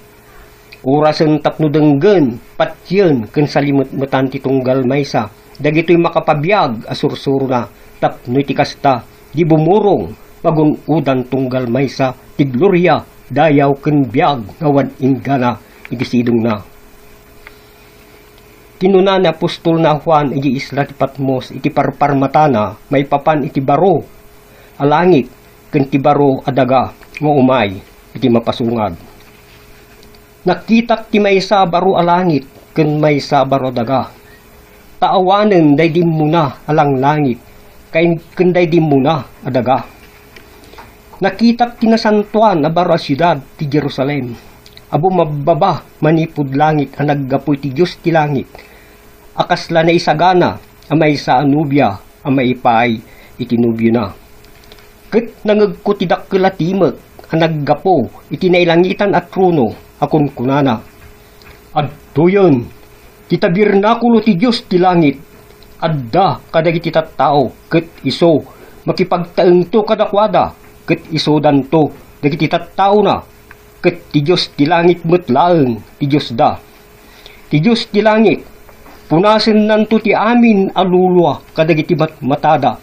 Orasen tapno denggen, patien, ken salimetmetan ti tunggal maysa dagitoy makapabiag a sursurona, tapno iti kasta, di bumurong, pagun-odan tunggal maysa ti gloria, dayaw, ken biag nga awan inggana iti sidongna. Kinuna ni apostolna a Juan idiay isla ti Patmos iti parparmatana maipapan iti baro a langit ken ti baro a daga nga umay iti mapasungad. Nakitak ti maysa a baro a langit ken maysa a baro a daga. Ta awanen daydi immuna a langlangit ken, ken daydi immuna a daga. Nakitak ti nasantoan a baro a siudad ti Jerusalem a bumabbaba manipud langit a naggapu iti Dios ti langit, a kasla naisagana a maysa a nobia a maipaay iti nobiona. Ket nangngegko ti dakkel a timek a naggapu iti nailangitan a trono a kunkunana, "Adtoyen ti tabernakulo ti Dios ti langit. Adda kadagiti tattao ket isu makipagtaengto kadakuada, ket isudanto dagiti tattaona, ket ti Dios ti langit met laeng ti Diosda. Ti Dios ti langit, punasennanto ti amin a lulua kadagiti matmatada.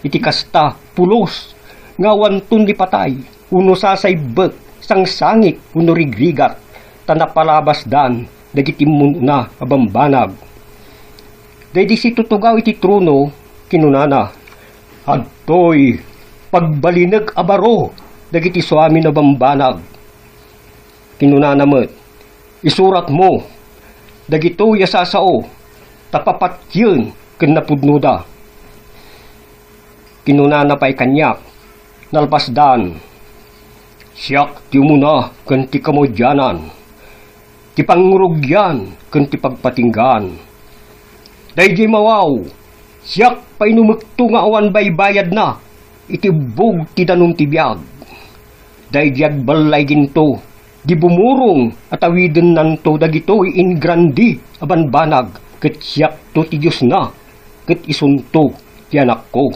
Iti kasta, pulos nga awanton ni patay, wenno sasaibbek, sangsangit, wenno rigrigat, ta napalabasdan dagiti immuna a bambanag." Daydi situtugaw iti trono, kinunana, "Adtoy pagbalinek a baro dagiti suamin a bambanag." Kinunana met, "Isuratmo dagitoy a sasao, ta papatien ken napudnoda." Kinunana pay kaniak, nalpasdan, "Siak ti umuna ken ti kamudianan, ti pangrugian ken ti pagpatinggaan. Daydiay mawaw, siak painumekto nga awan baybayadna iti ubbog ti danum ti biag. Daydi agballay ginto, di bumurong a tawidennanto dagitoy ingrandi a banbanag, ket siakto ti Diosna, ket isunto ti anakko."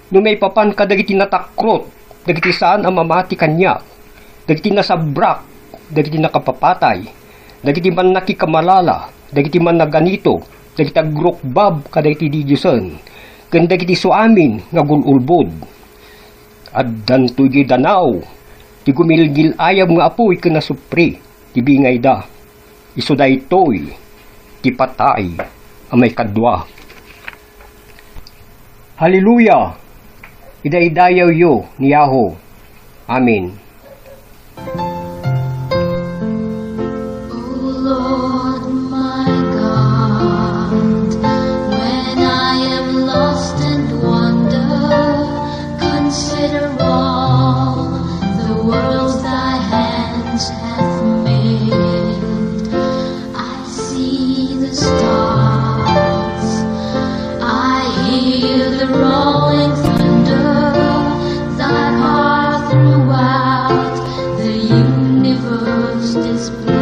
No maipapan kadagiti natakrot, dagiti saan a mamati kaniak, dagiti nasabrak, dagiti nakapapatay, dagiti mannakikamalala, dagiti mannaganito, dagiti agrukbab kadagiti didiosen, ken dagiti suamin nga agul-ulbod. Addanto idiay danaw ti gumilgil-ayab nga apuy ken asupre ti bingayda. Isu daytoy ti patay a maikadua. Haleluya! Idaydayawyo ni Yahweh. Amen. O Lord my God, when I am lost and wander, consider all the worlds thy hands hath made. I see the stars, I hear the rolling thunder, thy power throughout the universe displayed.